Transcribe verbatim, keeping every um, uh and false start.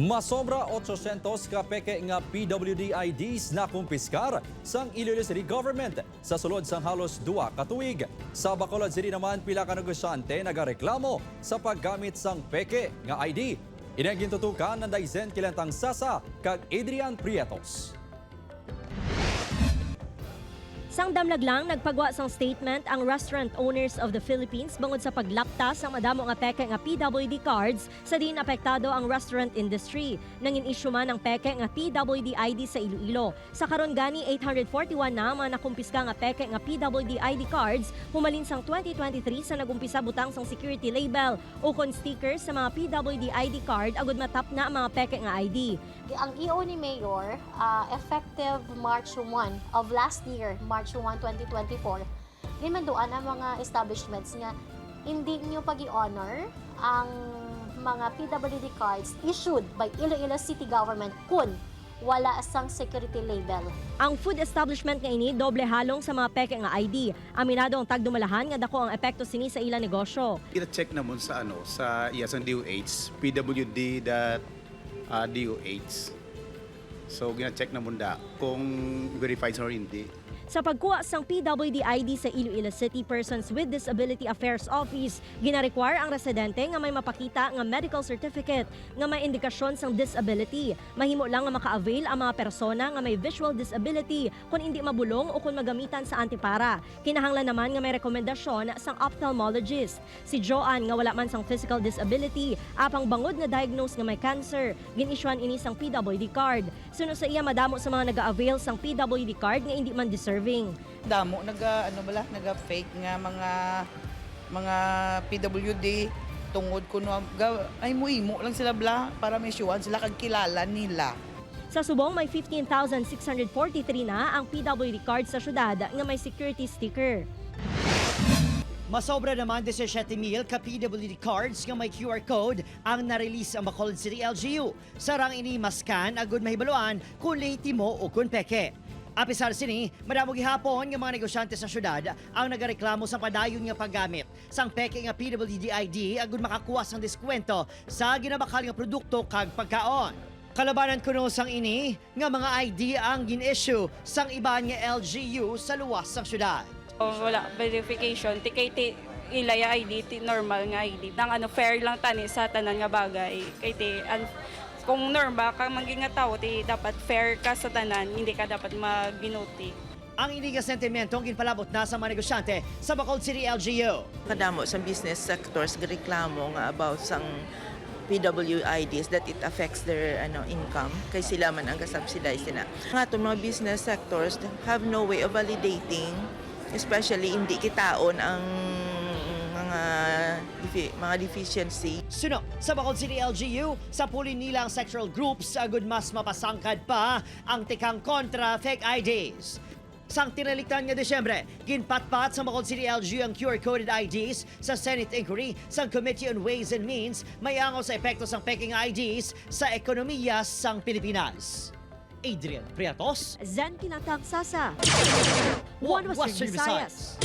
Masobra ochocientos ka peke nga P W D I Ds nakumpiskar sang Iloilo City Government sa sulod sang halos duha ka tuig. Sa Bacolod City naman, pila ka negosyante nagareklamo sa paggamit sang peke nga I D. Ini ang gintutukan ni Daizen Kilantang Sasa kag Adrian Prietos. Sang damlag lang, nagpagwa sang statement ang Restaurant Owners of the Philippines bangod sa paglapta sang madamo nga peke nga P W D cards sa diin apektado ang restaurant industry. Nangin-issue man ang peke nga P W D I D sa Iloilo. Sa karon gani, eight hundred forty-one na ang mga nakumpiska nga peke nga P W D I D cards humalin sang twenty twenty-three sa nag-umpisa butang sang security label ukon sticker sa mga P W D I D card agud matapna ang mga peke nga I D. Ang E O ni Mayor, ah, effective March one of last year, March one, twenty twenty-four, ginmanduan ang mga establishments nga hindi nyo pag-i-honor ang mga P W D cards issued by Iloilo City Government kun wala sang security label. Ang food establishment nga ini doble halong sa mga peke nga I D. Aminado ang tagdumalahan nga dako ang epekto sini sa ila negosyo. Gina-check namon sa ano, sa iya sang D O H, P W D dot D O H. So gina-check namon da kung verified sa or hindi. Sa pagkuha sang P W D I D sa Iloilo City Persons with Disability Affairs Office, gina-require ang residente nga may mapakita nga medical certificate nga may indikasyon sang disability. Mahimo lang nga maka-avail ang mga persona nga may visual disability kon indi mabulong o kon magamitan sa antipara. Kinahanglan naman nga may rekomendasyon sang ophthalmologist. Si Joanne, nga wala man sang physical disability, apang bangod na-diagnose nga may cancer, gin-issuean ini sang P W D card. Suno sa iya, madamo sa mga naga-avail sang P W D card nga indi man deserving. Damo naga, ano bala, naga-fake nga mga, mga P W D tungod kuno ga, ay, muhimo lang sila bala para ma-issuean sila kag kilala nila. Sa subong, may fifteen thousand six hundred forty-three na ang P W D card sa syudad nga may security sticker. Masobra naman disisiete mil ka P W D cards nga may Q R code ang na-release ang Bacolod City L G U. Sarang ini ma-scan agud mahibaluan kon legitimo o kon peke. Apisar sini, madamo gihapon nga mga negosyante sa syudad ang nagareklamo sa padayon nga paggamit sang peke nga P W D I D agud makakuha sang diskwento sa ginabakal nga produkto kag pagkaon. Kalabanan kuno sang ini nga mga I D ang gin-issue sang iban nga L G U sa luwas sang syudad. Oh, wala verification. Ti kay ti ila ya I D, ti normal nga I D. Nang ano, fair lang tani sa tanan nga bagay. Kay ti, an, kung normal ka man gid nga tawo, ti dapat fair ka sa tanan, hindi ka dapat maginuti. Ang ini nga sentimento ang ginpalabot na sa mga negosyante sa Bacolod City L G U. Kadamo sa business sectors gareklamo nga about sang P W I Ds that it affects their ano income kay sila man ang ga-subsidize na. Ang aton mga business sectors have no way of validating, especially hindi kitaon ang mga defi- mga deficiency. Suno sa Bacolod City L G U, sapulin nila ang sectoral groups agud mas mapasangkad pa ang tikang kontra fake I Ds. Sang tinalikdan nga Disyembre, ginpatpat sa Bacolod City L G U ang Q R coded I Ds sa Senate inquiry sang Committee on Ways and Means may angaw sa epekto sang peking I Ds sa ekonomiya sang Pilipinas. Adrian Priatos, Zen Kinatang Sasa, One Western Visayas.